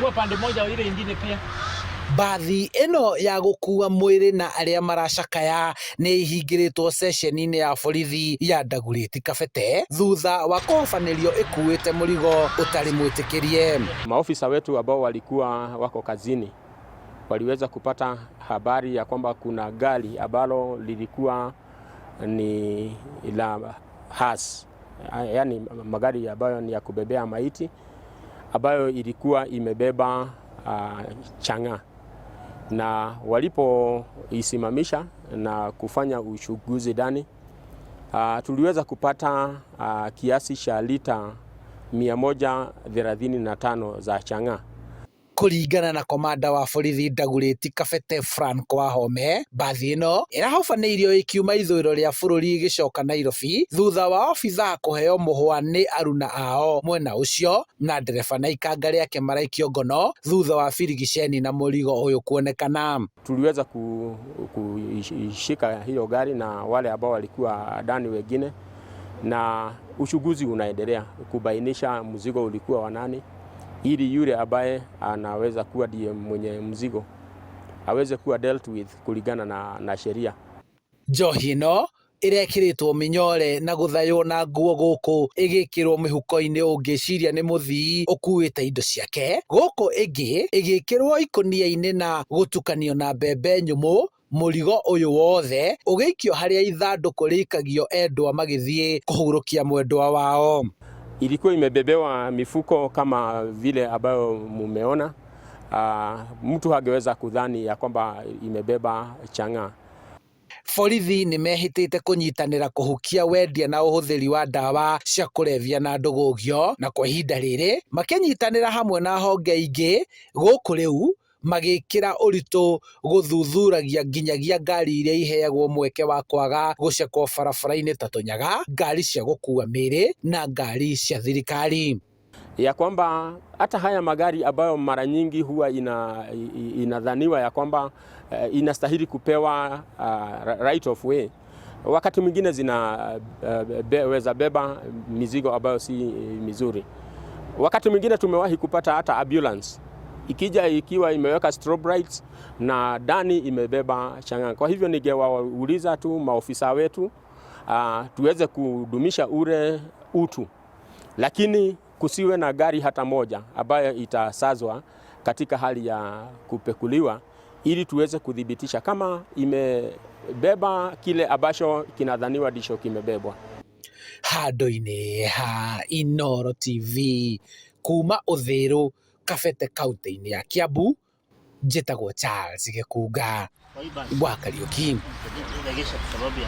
Chukua pande moja ile ingine pia. Mbathi ĩno ya gũkua mwĩrĩ na arĩa maracakaya nĩ ihingĩrĩtwo ceceni-inĩ ya borithi ya Dagoretti Kabete thutha wa kũhobanĩrio ĩkuĩte mũrigo ũtarĩ mwĩtĩkĩrie. Maofisa wetu ambao walikuwa wako kazini waliweza kupata habari ya kwamba kuna gari ambalo lilikuwa ni la hearse, yaani magari ambayo ni ya kubebea maiti ambayo ilikuwa imebeba chang'aa, na walipoisimamisha na kufanya uchunguzi ndani, tuliweza kupata kiasi cha lita 135 za chang'aa. Kũringana na komanda wa borithi Dagoretti Kabete Frank Wahome, mbathi ĩno ĩrahobanĩirio ĩkiuma ithũĩro rĩa bũrũri ĩgĩcoka Nairobi thutha wa obithaa kũheo mũhwa nĩ aruna ao mwena ũcio na ndereba na ikanga rĩake maraikio ngono thutha wa birigiceni na mũrigo ũyũ kuonekana. Tuliweza kuishika hiyo gari na wale ambao walikuwa ndani wengine, na uchunguzi unaendelea kubainisha mzigo ulikuwa wa nani, ili yule ambaye anaweza kuwa ndiye mwenye mzigo aweze kuwa dealt with kulingana na sheria. Njohi ĩno ĩrekĩrĩtwo mĩnyore na gũthaywo na nguo gũkũ ĩgĩkĩrwo mĩhuko-inĩ ũngĩciria nĩ mũthii ũkuĩte indo ciake, gũkũ ĩngĩ ĩgĩkĩrwo ikũnia-inĩ na gũtukanio na mbembe nyũmũ. Mũrigo ũyũ wothe ũgĩikio harĩa ithandũkũ rĩikagio endwa magĩthiĩ kũhurũkia mwendwa wao. Ilikuwa imebebewa mifuko kama vile ambayo mumeona. Mtu hangeweza kudhani ya kwamba imebeba chang'aa. Borithi nĩ mehĩtĩte kũnyitanĩra kũhukia wendia na ũhũthĩri wa ndawa cia kũrebia na ndũgũgio, na kwa ihinda rĩrĩ makĩnyitanĩra hamwe na honge ingĩ gũkũ rĩu magĩkĩra ũritũ gũthuthuragia nginyagia ngari iria iheagwo mweke wa kwaga gũcekwo barabara-inĩ ta tũnyaga, ngari cia gũkua mĩĩrĩ na ngari cia thirikari. Ya kwamba hata haya magari ambayo mara nyingi huwa inadhaniwa ya kwamba inastahili kupewa right of way, wakati mwingine zinaweza beba mizigo ambayo si mizuri. Wakati mwingine tumewahi kupata hata ambulance ikija ikiwa imeweka strobe lights na ndani imebeba chang'aa. Kwa hivyo ningewauliza tu maofisa wetu tuweze kudumisha ule utu, lakini kusiwe na gari hata moja ambayo itasazwa katika hali ya kupekuliwa, ili tuweze kuthibitisha kama imebeba kile ambacho kinadhaniwa ndicho kimebebwa. Handũ-inĩ ha Inooro TV kuma Uthiru, Kabete, kaunti-inĩ ya Kiambu, njĩtagwo Charles Gĩkunga wa Kariuki. Sababu ya